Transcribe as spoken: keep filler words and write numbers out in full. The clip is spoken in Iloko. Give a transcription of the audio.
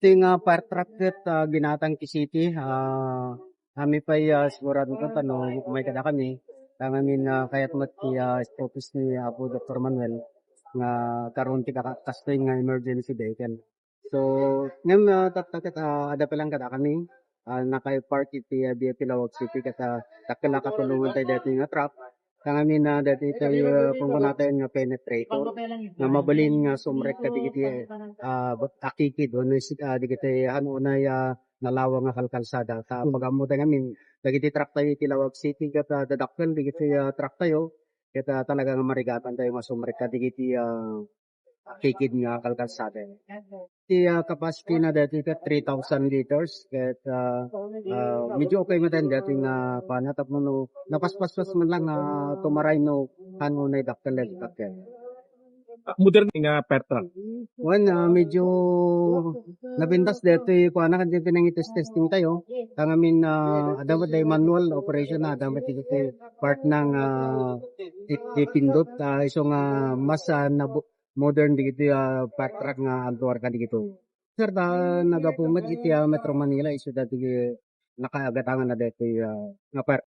Iti nga fire truck ket, ah, ginatang ti city, ah, kami pay, ah, sigurado ta no, umay kadakami, ta ngamin, ah, kayat met ti, ah, office ni Apo Doktor Manuel nga karon ti kaka-, kastoy nga emergency vehicle. So, ngem, ah, tatta ket, ah, adda pa lang kadakami, ah, naka-park iti, ah, biya Pilawag City ket, ah, dakkel a katulongan tayo dati nga truck. Kangami na dati tayo, ah, kung kunatayon nga penetrator, nga mabalin nga sumrek kadagiti, ah, akikid, wenno si-, ah, dagiti, ano, unay, ah, nalawag nga kalkalsada. Ta, Hmm. Pag-ammo tayo ngamin, dagiti truck tayo iti Lawag City, ket, ah, dadakkel dagiti, ah, truck tayo, ket, ah, talaga nga marigatan tayo nga sumrek kadagiti, ah, akikid nga kalkalsada. Ti, ah, capacity na dati ket three thousand liters, ket, ah, ah, medyo okay man tayo dati nga pana, tapno no, napaspaspas man lang, ah, tumaray no, ano, na idakkel, idakkel. Ah, modern nga fire truck. Wen, ah, medyo napintas dati, kuana, kan dati nang ites testing tayo. Tangamin, ah, adda met day manual operation na, adda met iti part ng, ah, ip-, ipindot, ah, isu nga mas, ah, nabu-, modern dagiti, ah, fire truck nga adda kadagito. Sir, ta nagapu met iti, ah, Metro Manila, isu dati nakaagatangan na dati, ah, nga fire